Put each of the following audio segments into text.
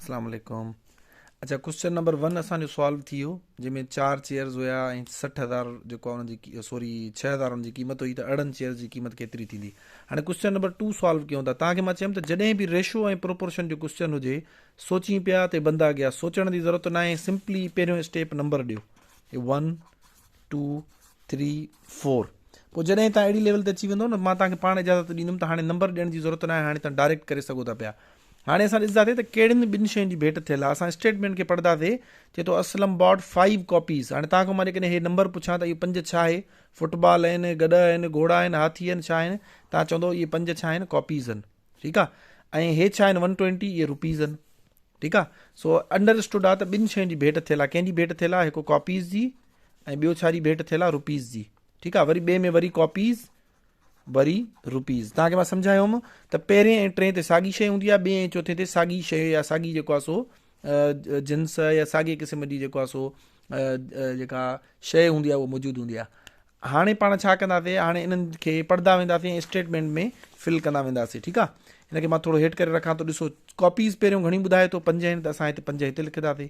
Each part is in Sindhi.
اسلام عليڪم اچا ڪوشچن نمبر ون اسان جو سالو ٿي ويو جنهن ۾ چار چيئرز هيا ۽ 60000 جيڪو آهي ان جي سوري 6000 ان جي قيمت هئي ته 18 چيئرز جي قيمت ڪيتري ٿيندي. هاڻي ڪوشچن نمبر ٽو سالو ڪيون ٿا. توهان کي مان چيم ته جڏهن به ريشو ۽ پروپورشن جو ڪوشچن هجي سوچين پيا تي بندا گيا سوچڻ جي ضرورت ناهي سمپلي پهريون اسٽيپ نمبر ڏيو هي ون ٽو ٿري فور پوء جڏهن تان اهڙي ليول تي اچي ويندو نه مان توهان کي پاڻ اجازت ڏيندم ته هاڻي نمبر ڏيڻ جي ضرورت ناهي هاڻي تان ڊائريڪٽ ڪري سگهو ٿا پيا. هاڻي اسان ڏسنداسين ته ڪهڙين ٻن شين جي ڀيٽ ٿيل آهي. اسان اسٽيٽمينٽ کي پڙهنداسين چئي ٿو اسلم باٽ فائيو ڪاپيز. هاڻي توهان کان مان جيڪڏهن هي نمبر پڇان ته اهو پنج ڇا آهي؟ فٽبال آهن، گڏهه آهن، گهوڙا آهن، هاٿي آهن، ڇا آهن؟ توهان چوندو اهي پنج ڇا آهن؟ ڪاپيز آهن. ٺيڪ آهي ۽ هي ڇا آهن؟ ون ٽوئنٽي اهي روپيز آهن. ٺيڪ آهي سو انڊر اسٽوڊ آهي ته ٻن شين جي ڀيٽ ٿيل آهي. ڪنهن جي ڀيٽ ٿيل آهي؟ هڪ ڪاپيز جي ۽ ٻيو ڇا جي ڀيٽ ٿيل آهي؟ روپيز جي. ٺيڪ آهي وري ٻئي ۾ وري ڪاپيز وري روپيز. توهان کي مان سمجهايو هوم ته پهرين ۽ ٽئين تي ساڳي شيء هوندي آهي، ٻئين ۽ چوٿين تي ساڳي شيء يا ساڳي جيڪو آهي سو جنس يا ساڳي قسم جي جيڪو آهي سو جيڪا شيء هوندي آهي اها موجود هوندي آهي. هاڻي پاڻ ڇا ڪنداسين، هاڻي انهن کي پڙهندا وينداسين ۽ اسٽيٽمينٽ ۾ فل ڪندا وينداسين. ٺيڪ آهي هن کي مان ٿورو هيٺ ڪري رکان ٿو. ڏسو ڪاپيز پهريون گهڻي ٻڌائي ٿو، پنج آهن ته اسان هتي پنج هتي لکنداسين،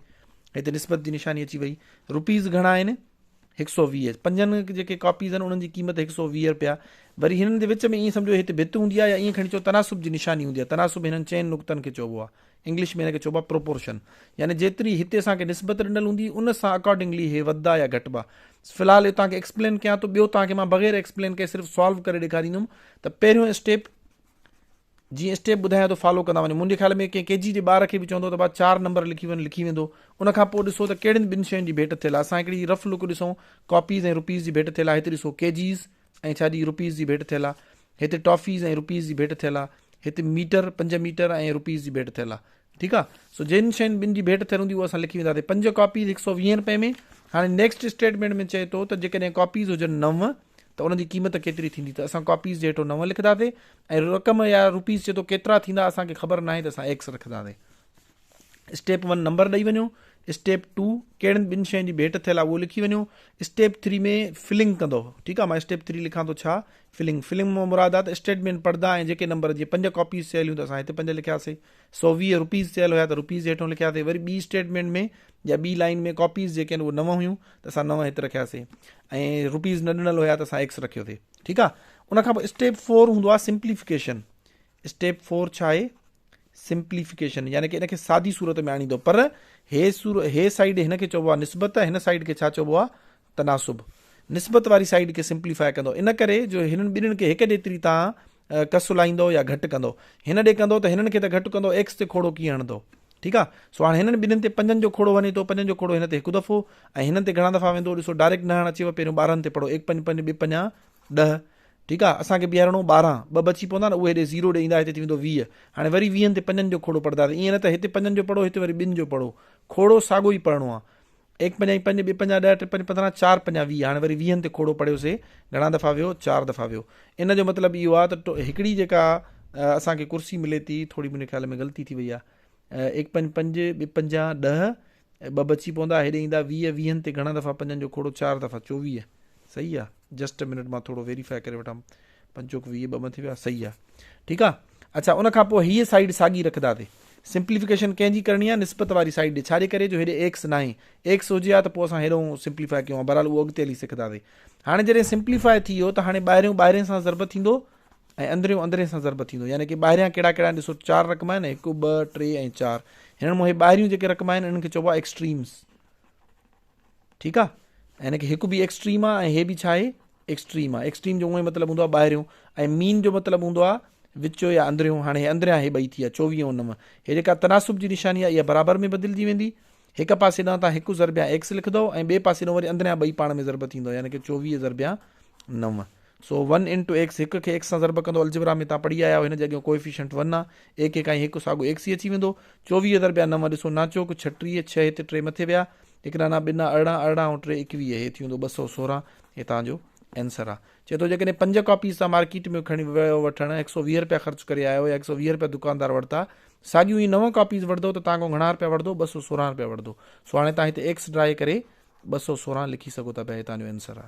هتي نسبت جي نشاني اچي وئي. روپيز گهڻا آهن؟ 120. پنجن جيڪي ڪاپيز آهن انهن جي قيمت 120 رپيا. وري هنن جي وچ ۾ ائين سمجهو هتي ڀت هوندي آهي يا ائين کڻي چئو تناسب جي نشاني هوندي آهي. تناسب هنن چئن نقطن کي چئبو آهي. انگلش ۾ هن کي چئبو آهي پروپورشن. يعني جيتري هتي اسان کي نسبت ڏنل هوندي ان سان اڪارڊنگلي هي وڌدا يا گهٽبا. في الحال اهو توهان کي ايڪسپلين ڪيان ٿو ٻيو توهان کي مان بغير ايڪسپلين ڪئي صرف سالو ڪري ڏيکاريندم ته پهريون اسٽيپ جيئن اسٽيپ ٻڌايان ٿو فالو ڪندا وڃو. منهنجي خيال ۾ ڪنهن ڪي جي جي ٻار کي به چوندو ته ڀا چار نمبر لکي وڃ لکي ويندو. ان کان پوء ڏسو ته ڪهڙين ٻن شين جي ڀيٽ ٿيل آهي. اسان هڪڙي رف لڪ ڏسون ڪاپيز ۽ روپيز جي ڀيٽ ٿيل آهي. هتي ڏسو ڪي جيز ۽ ڇا جي روپيز جي ڀيٽ ٿيل آهي. هتي ٽافيز ۽ روپيز جي ڀيٽ ٿيل آهي. هتي ميٽر پنج ميٽر ۽ روپيز جي ڀيٽ ٿيل آهي. ٺيڪ آ سو جن شين ٻن جي ڀيٽ ٿيل هوندي اهو اسان لکي وينداسين پنج ڪاپيز هڪ سو ويهن رپئي ۾ هاڻي نيڪسٽ اسٽيٽمينٽ ۾ چئي ٿو ته جيڪڏهن ڪاپيز هجن نو ته ان جي قيمت ڪيتري ٿيندي ته اسان ڪاپيز جي هيٺو نو لکنداسين ۽ رقم يا روپيز چئي ٿو ڪيترا ٿيندا اسان کي خبر ناهي ته اسان ايڪس رکنداسين. اسٽيپ ون نمبر ڏئي وڃو، اسٽيپ ٽو ڪهڙين ٻن شين جي ڀيٽ ٿيل آهي اهو لکي وڃو، اسٽيپ ٿري ۾ فلنگ ڪندو. ٺيڪ آهي مان اسٽيپ ٿري لکان ٿو ڇا فلنگ فلنگ مان مراد آهي ته اسٽيٽمينٽ پڙهندا ۽ جيڪي نمبر جيئن پنج ڪاپيز چيل هيون ته اسان هتي پنج لکياسي، 120 روپيز چيل هيا ته روپيز هيٺون لکياسي، وري ٻي اسٽيٽمينٽ ۾ يا ٻي لائين ۾ ڪاپيز جيڪي آهن اهي نو هيون ته اسان نو هتي رکياسي ۽ روپيز نه ڏنل هيا ته اسان ايڪس رکيوسي. ٺيڪ آهي ان کان پوء اسٽيپ فور هوندو آهي سمپليفڪيشن. اسٽيپ فور ڇا آهي؟ سمپليفڪيشن يعني ڪي ان کي سادي صورت ۾ آڻيندو پر هي سور هي سائيڊ هن کي چئبو آهي نسبت هن سائيڊ کي ڇا چئبو آهي تناسب نسبت واري سائيڊ کي سمپليفائي ڪندو ان ڪري جو هنن ٻنهن کي هڪ جيتري تان ڪس لائيندو يا گهٽ ڪندو هن ڏي ڪندو ته هنن کي ته گهٽ ڪندو ايڪس تي کوڙو ڪيئن هڻندو ٺيڪ آ سو هاڻي هنن ٻنهن تي پنجن جو کوڙو وڃي ٿو پنجن جو کوڙو هن تي هڪ دفعو ۽ هنن تي گهڻا دفعا ويندو ڏسو ڊائريڪٽ نه هڻ اچيو پهريون 12 تي پڙهو 1 5 5 2 5 10 ٺيڪ آ اسان کي بيهارڻو 12 ٻه بچي پوندا نه اهي هيڏي زيرو ڏي ايندا هتي ٿي ويندو 20 هاڻي وري ويهن تي پنجن جو کوڙو پڙهنداسين ائين نه ته هتي پنجن جو پڙهو هتي وري ٻن جو پڙهو کوڙو ساڳو ئي پڙهڻو آ ايڪ پنجا پنج ٻه پنجا ڏهه ٽي پنج پندرهن چار پنجا ويهه هاڻي وري ويهن تي کوڙو پڙهيوسي گهڻا دفعا ويو چار دفعا ويو ان جو مطلب اهو آ ته هڪڙي جيڪا اسان کي ڪرسي ملي ٿي ٿوري منهنجي خيال ۾ غلطي ٿي وئي آ ايڪ پنج پنج ٻه پنجا ڏهه ۽ ٻه بچي پوندا، هيڏي ايندا 20، ويهن تي گهڻا دفعا پنجن جو کوڙو چار دفعا 24، صحيح آ، جسٽ ا منٽ مان ٿورو ويريفائي ڪري وٺان، پنج چوڪ 20 ٻه مٿي ويا، صحيح آ، ٺيڪ آ، اڇا ان کان پوء هيء سائيڊ ساڳي رکنداسي، سمپليفڪيشن ڪنهن جي ڪرڻي آ، نسبت واري سائيڊ ڏي، ڇاجي ڪري جو هيڏي ايڪس ناهي، ايڪس هجي ها ته پوء اسان هيڏئون سمپليفائي ڪيون ها، بهرحال اهو اڳتي هلي سکنداسي. هاڻي جڏهن سمپليفائي ٿي ويو ته هاڻي ٻاهريون ٻاهرين سان ضرب ٿيندو ۽ اندريون اندرين سان ضرب ٿيندو يعني ڪي ٻاهريان ڪهڙا ڪهڙا آهن ڏسو چار رقم آهن هڪ ٻه ٽي ۽ چار هنن مان هي ٻاهريون جيڪي رقم آهن انهن کي چئبو آهي ايڪسٽريمز ٺيڪ آهي هن کي هڪ به ايڪسٽريم آهي ۽ هي به ڇا آهي ايڪسٽريم آهي ايڪسٽريم جو اونئي مطلب هوندو آهي ٻاهريون ۽ مين جو مطلب هوندو آهي وچو يا اندريون هاڻي هي اندريان هي ٻئي ٿي ويا 24 ۽ 9 هي جيڪا تناسب جي نشاني آهي اها برابر ۾ بدلجي ويندي هڪ پاسي ڏانهن تان هڪ ضربيان ايڪس لکندو ۽ ٻئي پاسي ڏانهن وري اندريان ٻئي پاڻ ۾ ضرب ٿيندو يعني ڪي 24 ضربيان 9 سو ون انٽو ايڪس هڪ کي ايڪس سان ضرب ڪندو الجبرا ۾ تان پڙهي آيا آهيو هن جي اڳيون ڪوئفيشنٽ ون آ ايڪ هڪ ۽ هڪ ساڳو ايڪس ئي اچي ويندو 24 ضربيا نو ڏسو نا چوڪ 36 ڇهه هتي ٽي مٿي ويا هڪ نانا ٻنا 18 18 ۽ ٽي 21 هي ٿي ويندو 216 هي تان جو آنسر آ چئي ٿو جيڪڏهن پنج ڪاپيز تان مارڪيٽ ۾ کڻي ويو وٺڻ 120 رپيا خرچ ڪري آيو يا 120 رپيا دڪاندار ورتا ساڳيون ئي نو ڪاپيز وٺندو ته تان کان گهڻا رپيا وٺندو 216 رپيا وٺندو سو هاڻي تان هتي ايڪس ڊرائي ڪري 216 لکي سگهو ٿا پيا هي تان جو آنسر آ.